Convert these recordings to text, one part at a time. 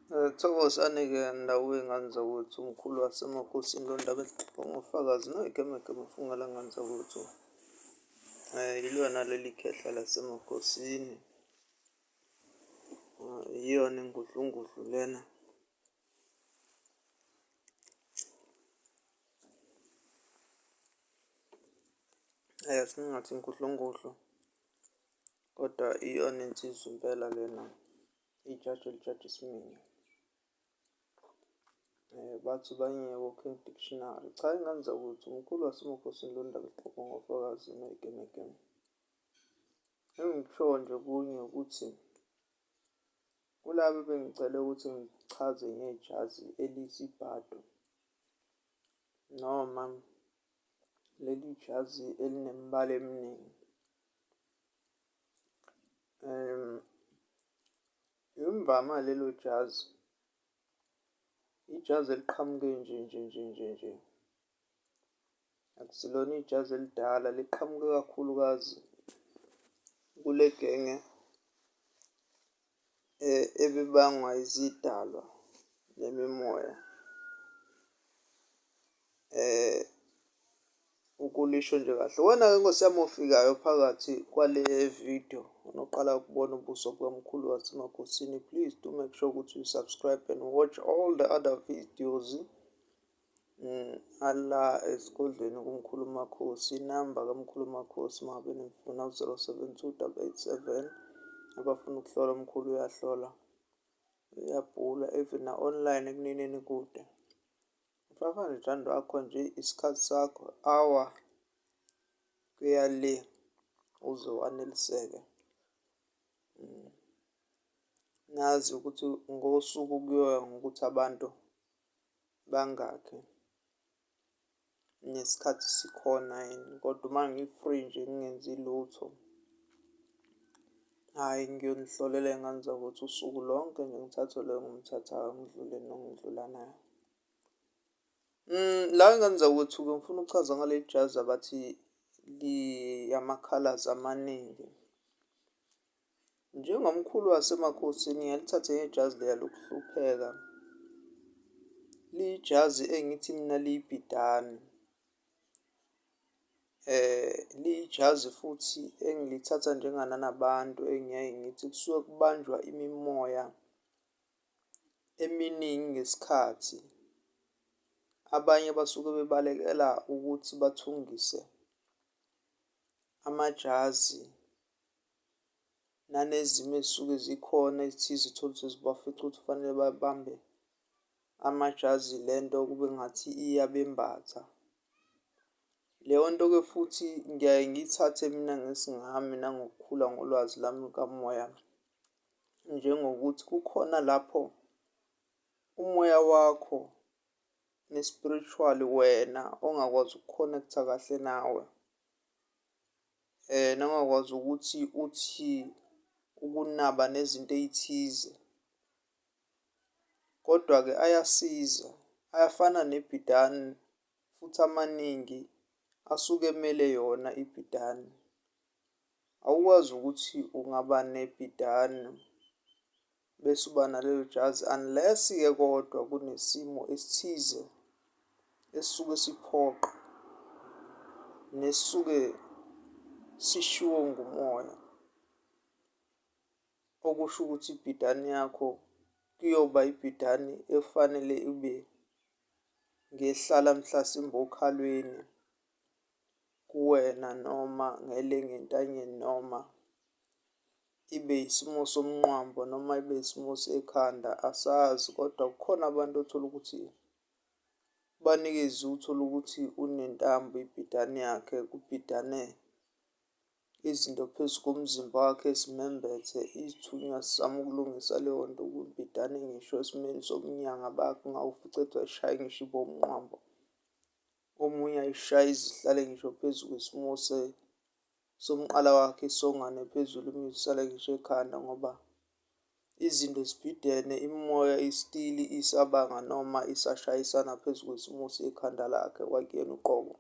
Thokozani-ke ndawo yey'ngane zakwethu, umkhulu wasemakhosini lo ndaba ezixoxwa ngofakazi noyigemegeme fungela ngane zakwethu. Yilona leli khehla lasemakhosini, iyona ingudlungudlu lena. Singathi ingudlungudlu kodwa iyona insizwa impela lena, ijaji elijaja isiminya. Bathi bangiyeke ko-King Dictionary. Cha, ingane zakwethu, umkhulu wasemakhosini lo ndaba exoxwa ngofakazi noyigemegeme. Engikushoyo nje kunye ukuthi kulaba ebengicele ukuthi ngichaze ngejazi eliyisibhadu noma leli jazi elinemibala eminingi. Imvama lelo jazi, ijazi eliqhamuke nje nje nje nje nje, akusilona ijazi elidala, liqhamuke kakhulukazi kule genge ebibangwa izidalwa nemimoya. Ukulisho nje kahle. Wena-ke Nkosi yami ofikayo phakathi kwale video unoqala ukubona ubuso bukamkhulu wasemakhosini, please do make sure ukuthi you subscribe and watch all the other videos ala esigodlweni kumkhulu Makhosi. Inamba kamkhulu Makhosi uma ngabe nifuna u-072 887. Abafuna ukuhlola umkhulu uyahlola, uyabhula even na-online ekunineni kude. 500 rand wakho nje, isikhathi sakho hour kuya le uze waneliseke. Ngazi ukuthi ngosuku kuyoya ngokuthi abantu bangakhi nesikhathi sikhona yini, kodwa uma ngi-free nje ngingenzi lutho, hhayi ngiyonihlolela y'ngane zakwethu usuku lonke nje, ngithathe lo engimthathayo ngidlule nongidlula naye. La y'ngane zakwethu-ke ngifuna ukuchaza ngaleli jazi abathi liyama-colours amaningi. Njengomkhulu wasemakhosini ngiyalithatha ngejazi leya lokuhlupheka. Liyijazi engithi mina liyibhidani. Liyijazi futhi engilithatha njengananabantu engiyaye ngithi kusuke kubanjwa imimoya eminingi ngesikhathi. Abanye basuke bebalekela ukuthi bathungise amajazi nanezimo ezisuke zikhona ezithize, uthole ukuthi zibafica ukuthi kufanele babambe amajazi le nto kube ngathi iyabembatha. Leyo nto-ke futhi ngiyaye ngiyithathe mina ngesingami nangokukhula ngolwazi lami lukamoya, njengokuthi kukhona lapho umoya wakho ne-spiritual wena ongakwazi uku-connect-a kahle nawe, nongakwazi ukuthi uthi ukunaba nezinto ey'thize. Kodwa-ke ayasiza, ayafana nebhidani futhi amaningi asuke emele yona ibhidani. Awukwazi ukuthi ungaba nebhidani bese uba nalelo jazi unless-ke kodwa kunesimo esithize esisuke siphoqa nesisuke sishiwo ngumoya, okusho ukuthi ibhidani yakho kuyoba ibhidani efanele ibe ngehlala mhlasimbe okhalweni kuwena noma ngelenga entanyeni noma ibe isimo somnqwambo noma ibe isimo sekhanda, asazi. Kodwa kukhona abantu othola ukuthi banikeze, uthole ukuthi unentambo ibhidani yakhe, kubhidane izinto phezu komzimba wakhe zimembethe, izithunywa zizama ukulungisa leyo nto kubhidane ngisho esimeni sobunyanga bakhe, ungawufica ethi ayishaye ngisho ibe umnqwambo. Omunye ayishaye izihlale ngisho phezu kwesimo somqala wakhe, isongane phezulu imuyisele ngisho ekhanda ngoba izinto zibhidene, imimoya istili isabanga noma isashayisana phezu kwesimo sekhanda lakhe kwakuyena uqobo.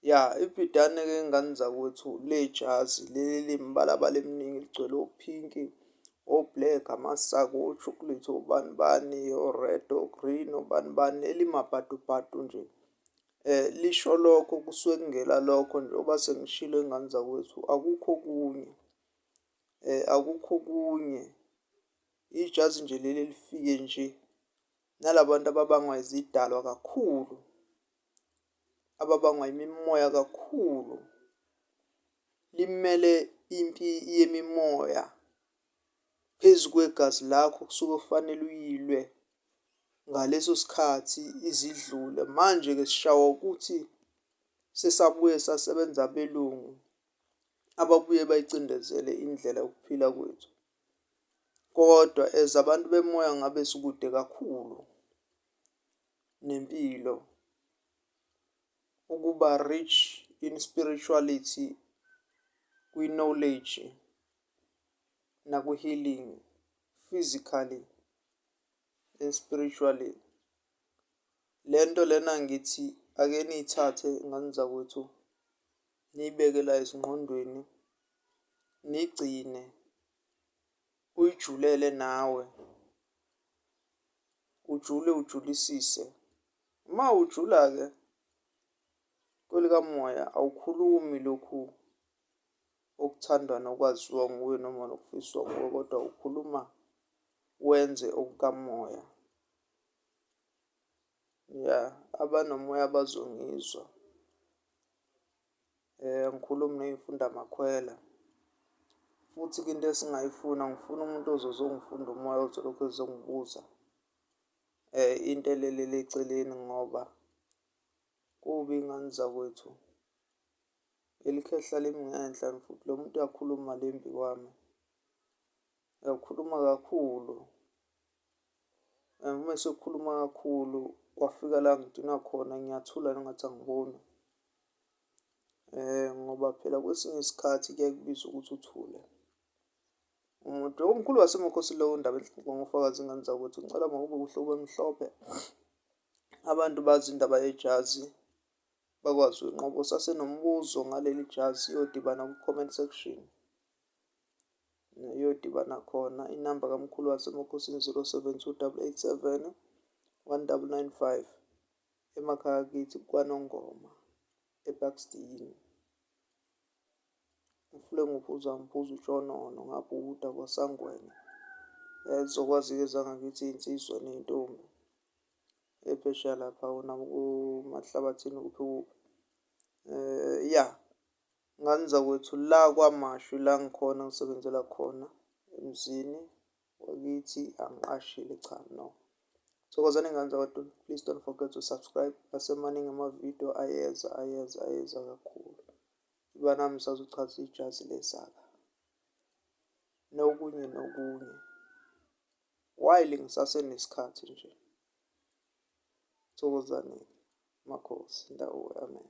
Ya, ibhidane-ke ngane zakwethu lejazi leli eliyimibalabala eminingi ligcwele ophinki, O-black, amasaka, o-chocolate, obani bani, o-red, o-green, obani bani, elimabhadubhadu nje. Lisho lokho, kusuke kungela lokho njengoba sengishilo ngane zakwethu, akukho okunye, akukho okunye. Ijazi nje leli elifike nje nalabantu ababangwa izidalwa kakhulu, ababangwa imimoya kakhulu, limele impi yemimoya phezu kwegazi lakho kusuke kufanele uyilwe ngaleso sikhathi izidlule. Manje-ke sishawa ukuthi sesabuye sasebenza abelungu ababuye bayicindezele indlela yokuphila kwethu. Kodwa as abantu bemoya ngabe sikude kakhulu nempilo, ukuba rich in spirituality, kwi-knowledge naku-healing physically and spiritually. Le nto lena ngithi ake niyithathe ngane zakwethu, niyibeke la ezingqondweni, niyigcine, uyijulele nawe, ujule ujulisise. Uma ujula-ke kwelikamoya awukhulumi lokhu okuthandwa nokwaziwa nguwe noma nokufiswa nguwe, kodwa ukhuluma wenze okukamoya. Ya, abanomoya bazongizwa. Angikhulumi ney'mfundamakhwela. Futhi-ke into esingayifuna, angifuni umuntu ozozongifunda umoya ozolokhu ezongibuza into elelele eceleni ngoba kubi ngane zakwethu. Leli khehla limi ngenhla futhi lo muntu uyakhuluma lembi kwami, uyakhuluma kakhulu. And uma esekhuluma kakhulu kwafika la ngidinwa khona, ngiyathula ngathi angiboni. Ngoba phela kwesinye isikhathi kuyaye kubize ukuthi uthule. Umuntu omkhulu waseMakhosini lowo ndaba ngofakazi ingane zakwethu, ngicela makube kuhle kube mhlophe. Abantu bazi indaba yejazi bakwazi uyinqoba. Usasenombuzo ngaleli jazi iyodibana ku-comment section, iyodibana khona. Inamba kamkhulu waseMakhosini 072 887 1995, emakhaya kithi kwaNongoma eBuxton. Umfula enguphuza ngiphuza utshonono ngabhukuda kwaSangwenya. Zizokwazi-ke ezangakithi iy'nsizwa ney'ntombi ephesheya lapha kuMahlabathini kuphi kuphi. Ya, ngane zakwethu, la KwaMashu la ngikhona ngisebenzela khona emzini wakithi, angiqashile cha no. Thokozani ngane zakwethu, please don't forget to subscribe. Asemaningi amavidiyo ayeza ayeza ayeza kakhulu. Iba nami ngisazochaza ijazi lesaka nokunye nokunye. While ngisasenesikhathi nje. Thokozani makhosi ndawo, amen.